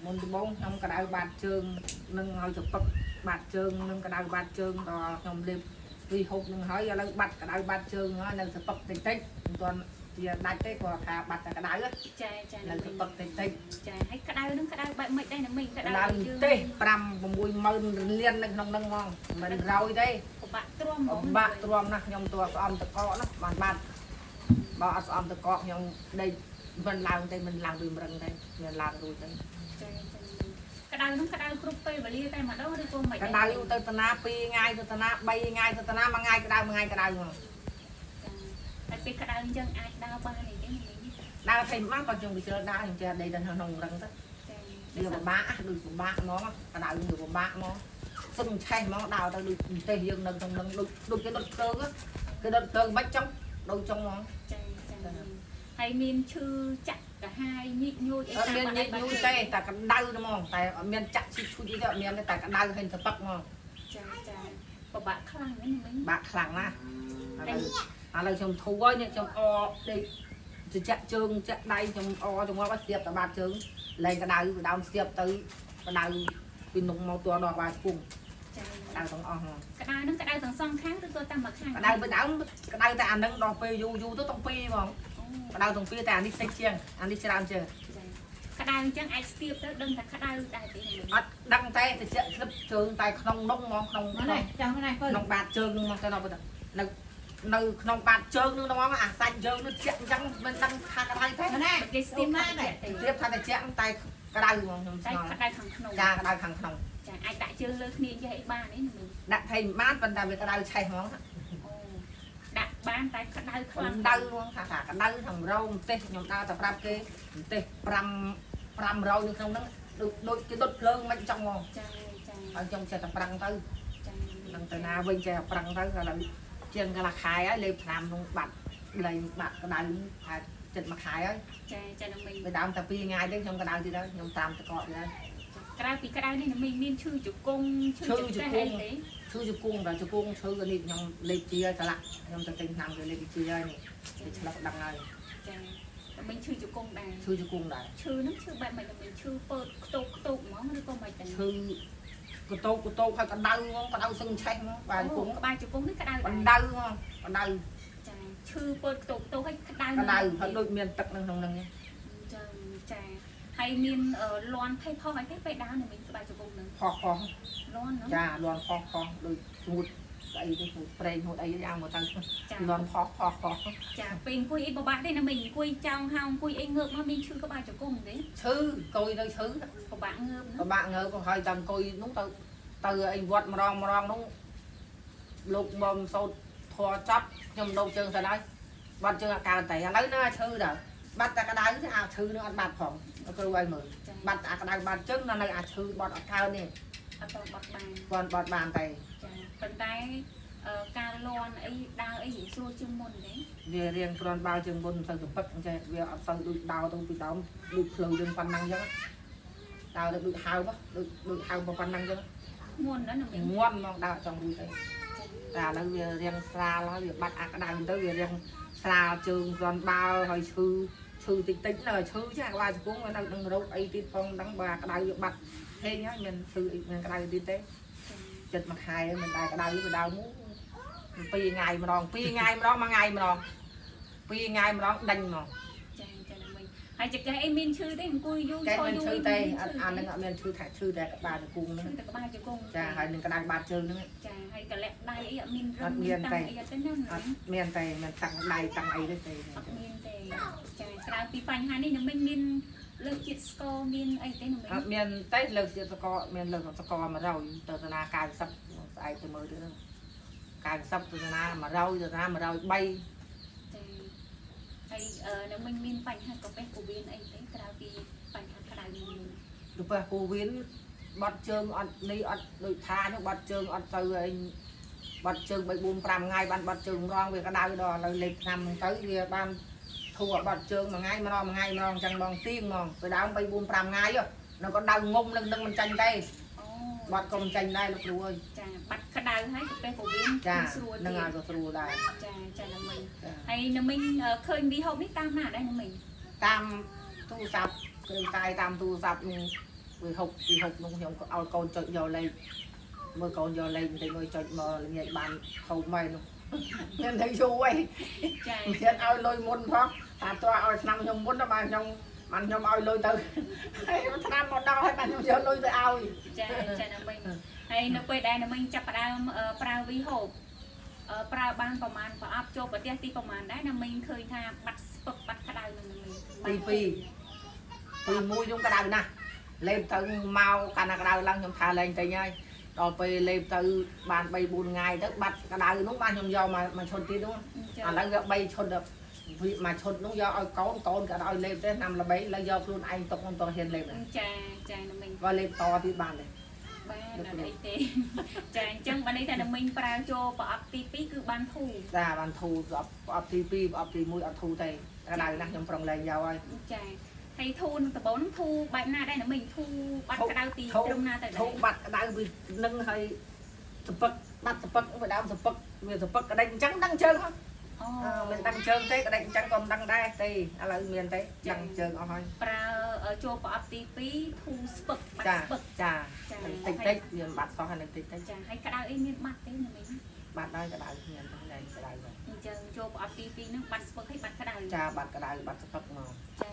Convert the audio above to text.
មុនដំបូងខ្ញុំក្តៅបាតជើងនឹងឲ្យទៅពឹកបាតជើងនឹងក្តៅបាតជើងដល់ខ្ញុំលេបវីហូបនឹងហើយឥឡូវបាត់ក្តៅបាតជើងហើយនៅទៅពឹកតិចតិចមិនទាន់ជាដាច់ទេគាត់ថាបាត់តែក្តៅ ចាចា នៅទៅពឹកតិចតិច ចាហើយក្តៅនឹងក្តៅបែបម៉េចដែរណាមីងក្តៅ ក្តៅ យើង ទេ5 6ម៉ឺនលាននៅក្នុងនឹងហ្មងមិនរយទេ ពិបាកទ្រាំហ្មង បាក់ទ្រាំណាស់ខ្ញុំតួស្អំតកកណាបានបាត់បើអត់ស្អំតកកខ្ញុំដេកមិនឡើងទេមិនឡើងដូចមរឹងទេមានឡើងរួចទេ ចាចាក្តៅនឹងក្តៅគ្រប់ពេលវេលាតែម្ដងឬក៏មិន ក្តៅទៅតាណា2ថ្ងៃទៅតាណា3ថ្ងៃទៅតាណា1ថ្ងៃក្តៅ1ថ្ងៃក្តៅហ្មង តែពេលក្តៅអញ្ចឹងអាចដើរបានទេមីង ដើរថៃមកក៏ខ្ញុំវាជ្រើដើរខ្ញុំចេះដេកទៅក្នុងរឹងទៅ ចា វាពិបាកដូចពិបាកហ្មងក្តៅវាពិបាកហ្មងសឹងឆេះហ្មងដើរទៅដូចទេសយើងនៅក្នុងនឹងដូចដូចគេដុតភ្លើងគេដុតភ្លើងមិនចង់ដូចចង់ហ្មង ចាចាហើយមានឈឺចាក់កាហាយញិចញួចអី អត់មានញិចញូទេតែក្តៅហ្មងតែអត់មានចាក់ឈីឈូចអីទេអត់មានទេតែក្តៅហើយទៅពឹកហ្មង ចាចាពិបាកខ្លាំងណាស់មីង បាក់ខ្លាំងណាស់ឥឡូវខ្ញុំធូរហើយនេះខ្ញុំអដេកទៅចាក់ជើងចាក់ដៃខ្ញុំអចង្អប់ឲ្យស្ទាបតបាតជើងលែងក្តៅពីដើមស្ទាបទៅក្តៅពីនំមកតដល់បាឈុំ ចា ក្តៅទាំងអស់ហ្មង ក្តៅនឹងក្តៅទាំងសងខាងឬក៏តែមួយខាង ក្តៅពីដើមក្តៅតែអានឹងដល់ពេលយូរយូរទៅទាំងពីរហ្មងក្តៅទាំងពីរតែអានេះតិចជាងអានេះច្រើនជាង ក្តៅអញ្ចឹងអាចស្ទាបទៅដឹងថាក្តៅដែរទេមីង អត់ដឹងតែទៅចាក់ស្លឹបជើងតែក្នុងនំហ្មងក្នុង មកនេះចង់នេះពើ ក្នុងបាតជើងនឹងមកទៅដល់នៅនៅក្នុងបាតជើងនឹងហ្មងអាសាច់ជើងនឹងចាក់អញ្ចឹងមិនដឹងថាក្តៅទេ មកនេះ គេស្ទាបណាទេ រៀបថាតែជាក់តែក្តៅហ្មងខ្ញុំ តែ ស្ងល់ ក្តៅខាងក្នុង ចាក្តៅខាងក្នុង ចាអាចដាក់ជើងលើគ្នាចេះអីបានទេមីង ដាក់ថៃមិនបានប៉ុន្តែវាក្តៅឆេះហ្មង អូដាក់បានតែក្តៅខ្លាំង ក្តៅហ្មងថាថាក្តៅខាងរោងទេសខ្ញុំដើរតែប្រាប់គេទេស5 500នៅក្នុងហ្នឹងដូចដូចគេដុតភ្លើងមិនចង់ហ្មង ចាចា ហើយខ្ញុំចេះតែប្រាំងទៅ ចា នឹងទៅណាវិញចេះតែប្រាំងទៅឥឡូវជាងកន្លះខែហើយលេបថ្នាំក្នុងបាត់លែងបាត់ក្តៅថាចិត្តមួយខែហើយ ចាចាណាមីង ពីដើមតែ2ថ្ងៃទេខ្ញុំក្តៅទៀតហើយខ្ញុំតាមតកកទៀតហើយ ក្រៅពីក្តៅនេះណាមីងមានឈឺជង្គង់ឈឺចង្កេះអីទេ ឈឺជង្គង់ដល់ជង្គង់ឈឺក៏នេះខ្ញុំលេបជាឆ្លាក់ខ្ញុំទៅទិញថ្នាំគេលេបជាហើយនេះគេឆ្លុះដឹងហើយ ចាណាមីងឈឺជង្គង់ដែរ ឈឺជង្គង់ដែរ ឈឺហ្នឹងឈឺបែបម៉េចណាមីងឈឺពើតខ្ទោកខ្ទោកហ្មងឬក៏មិនដែរ ឈឺកតោកកតោកហើយកដៅហ្មងកដៅសឹងឆេះហ្មងបាទជង្គង់ ក្បាលជង្គង់នេះក្តៅ បណ្ដៅហ្មងបណ្ដៅ ចាឈឺពើតខ្ទោកខ្ទោកហើយក្តៅ កដៅហើយដូចមានទឹកនៅក្នុងហ្នឹង ចាចាហើយមានលន់ភេផុសអីទេពេលដើរណាមីងក្បាលជង្គង់ហ្នឹង ផុសផុស លន់ហ្នឹង ចាលន់ផុសផុសដូចស្ងួតស្អីទៅស្ងួតប្រេងស្ងួតអីយ៉ាងមកទៅ ចា លន់ផុសផុសផុស ចាពេលអង្គុយអីបបាក់ទេណាមីងអង្គុយចោងហោងអង្គុយអីងើបមកមានឈឺក្បាលជង្គង់ទេ ឈឺកុយទៅឈឺ ពិបាកងើប ពិបាកងើបហើយតាមអង្គុយនោះទៅទៅអីវត្តម្ដងម្ដងនោះលោកបំសោតធေါ်ចាប់ខ្ញុំដោកជើងទៅហើយបាត់ជើងអត់កើតតែឥឡូវណាឈឺដល់បាត់តែក្តៅទេអាឈឺនឹងអត់បាត់ផងគ្រូឲ្យមើល ចា បាត់អាក្តៅបាត់ជើងនៅនៅអាឈឺបាត់អត់កើតនេះ អត់ទៅបាត់បាន គាត់បាត់បានតែ ចាប៉ុន្តែការលន់អីដើរអីរៀងស្រួលជាងមុនទេ វារៀងគ្រាន់បើជាងមុនទៅទៅពឹកអញ្ចឹងវាអត់សូវដូចដោទៅពីដើមដូចផ្លូវយើងប៉ុណ្ណឹងអញ្ចឹងដើរទៅដូចហើមដូចដូចហើមប៉ុណ្ណឹងអញ្ចឹង មុនណាណាមីង ងន់មកដើរចង់រួចទៅតែឥឡូវវារៀងស្រាលហើយវាបាត់អាក្តៅទៅវារៀងស្រាលជើងគ្រាន់បើហើយឈឺឈឺតិចតិចនៅឈឺចាក្បាលជង្គង់វានៅនឹងរោគអីទៀតផងដឹងបើអាក្តៅវាបាត់ហេងហើយមានឈឺអីមានក្តៅទៀតទេចិត្តមួយខែមិនដែរក្តៅវាដើមមក2ថ្ងៃម្ដង2ថ្ងៃម្ដងមួយថ្ងៃម្ដង2ថ្ងៃម្ដងដេញហ្មង ចាចាណាមីងហើយចង្កេះអីមានឈឺទេអង្គុយយូរ កែ ឈរយូរ មានឈឺទេអត់អានឹងអត់មានឈឺថាឈឺតែក្បាលជង្គង់ហ្នឹង ឈឺតែក្បាលជង្គង់ ចាហើយនឹងក្តៅបាតជើងហ្នឹង ចាហើយកលាក់ដៃអីអត់មានរឹ អ ង ត់មានទេ តាំងអីអត់ទេណា អត់មានតែមានតាំងដៃតាំងអីទេទេ អត់មានទេចាក្រៅពីបញ្ហានេះណាមីងមានលើកជាតិស្ករមានអីទេណាមីង អត់មានទេលើកជាសកមានលើកសក100ទៅតាណា90ស្អែកទៅមើលទៀតហ្នឹង90ទៅតាណា100ទៅតាណា103 ចាហើយនៅមិញមានបញ្ហាកាហ្វេកូវីនអីទេក្រៅពីបញ្ហាក្តៅនេះ ទៅពេលពូវិនបាត់ជើងអត់នេះអត់ដូចថានោះបាត់ជើងអត់ទៅអីបាត់ជើង3 4 5ថ្ងៃបានបាត់ជើងម្ដងវាក្តៅដល់ឥឡូវលេបថ្នាំហ្នឹងទៅវាបានធូរបាត់ជើងមួយថ្ងៃម្ដងមួយថ្ងៃម្ដងចឹងបងទៀងហ្មងទៅដើម3 4 5ថ្ងៃនៅក៏ដៅងុំនឹងនឹងមិនចាញ់ទេ អូ បាត់ក៏មិនចាញ់ដែរលោកគ្រូអើយ ចាបាត់ក្តៅហើយកាហ្វេកូវីន ចា ស្រួល នឹងឲ្យក៏ស្រួលដែរ ចាចាណាមិញ ចា ហើយណាមិញឃើញវីហូបនេះតាមណាដែរណាមិញ តាមទូរស័ព្ទគ្រឿងកាយតាមទូរស័ព្ទនឹង វាហុកពីហុកនោះខ្ញុំក៏ឲ្យកូនចុចយកលេខមើលកូនយកលេខបន្តិចមើលចុចមកល្ងាចបានហូបម៉ែនោះមានតែយូរអី ចា មានឲ្យលុយមុនផងថាតើឲ្យឆ្នាំខ្ញុំមុនដល់បានខ្ញុំបានខ្ញុំឲ្យលុយទៅហើយឆ្នាំមកដល់ហើយបានខ្ញុំយកលុយទៅឲ្យ ចាចាណាមីងហើយនៅពេលដែលណាមីងចាប់ផ្ដើមប្រើវីហូបប្រើបានប្រមាណប្រអប់ចូលប្រទេសទីប្រមាណដែរណាមីងឃើញថាបាត់ស្ពឹកបាត់ក្តៅនឹងណាមីង ទី2ទី1ខ្ញុំក្តៅណាស់លេបទៅមកកាលណាក្តៅឡើងខ្ញុំថាលែងទិញហើយដល់ពេលលេបទៅបាន3 4ថ្ងៃទៅបាត់ក្តៅនោះបានខ្ញុំយកមកមួយឈុតទៀតនោះ ចា ឥឡូវវា3ឈុតដល់វាមួយឈុតនោះយកឲ្យកូនកូនក៏ឲ្យលេបទេឆ្នាំល្បីឥឡូវយកខ្លួនឯងទុកមិនតហ៊ានលេបដែរ ចាចាណាមីង បើលេបតទៀតបានទេ បានអត់អីទេចាអញ្ចឹងបានន័យថាណាមីងប្រើចូលប្រអប់ទី2គឺបានធូរ ចាបានធូរប្រអប់ប្រអប់ទី2ប្រអប់ទី1អត់ធូរទេក្តៅណាស់ខ្ញុំប្រឹងលែងយកហើយ ចាហើយធូរនឹងដំបូងនឹងធូរបែបណាដែរណាមីងធូរបាត់ក្តៅពីត្រឹមណាទៅដែរ ធូរបាត់ក្តៅពីនឹងហើយសពឹកបាត់សពឹកវាដើមសពឹកវាសពឹកក្តិចអញ្ចឹងដឹងជើងហ៎ អូ អើមិនដឹងជើងទេក្តិចអញ្ចឹងក៏មិនដឹងដែរទេឥឡូវមានទេដឹងជើងអស់ហើយ ប្រើចូលប្រអប់ទី2ធូរស្ពឹកបាត់ ចា ស្ពឹក ចា ចា តិចតិចវាមិនបាត់សោះហើយនឹងតិចតិច ចាហើយក្តៅអីមានបាត់ទេណាមីង បាត់ហើយក្តៅមានតែលែងក្តៅហើយ អញ្ចឹងចូលប្រអប់ទី2ហ្នឹងបាត់ស្ពឹកហើយបាត់ក្តៅ ចាបាត់ក្តៅបាត់សពឹកមក ចា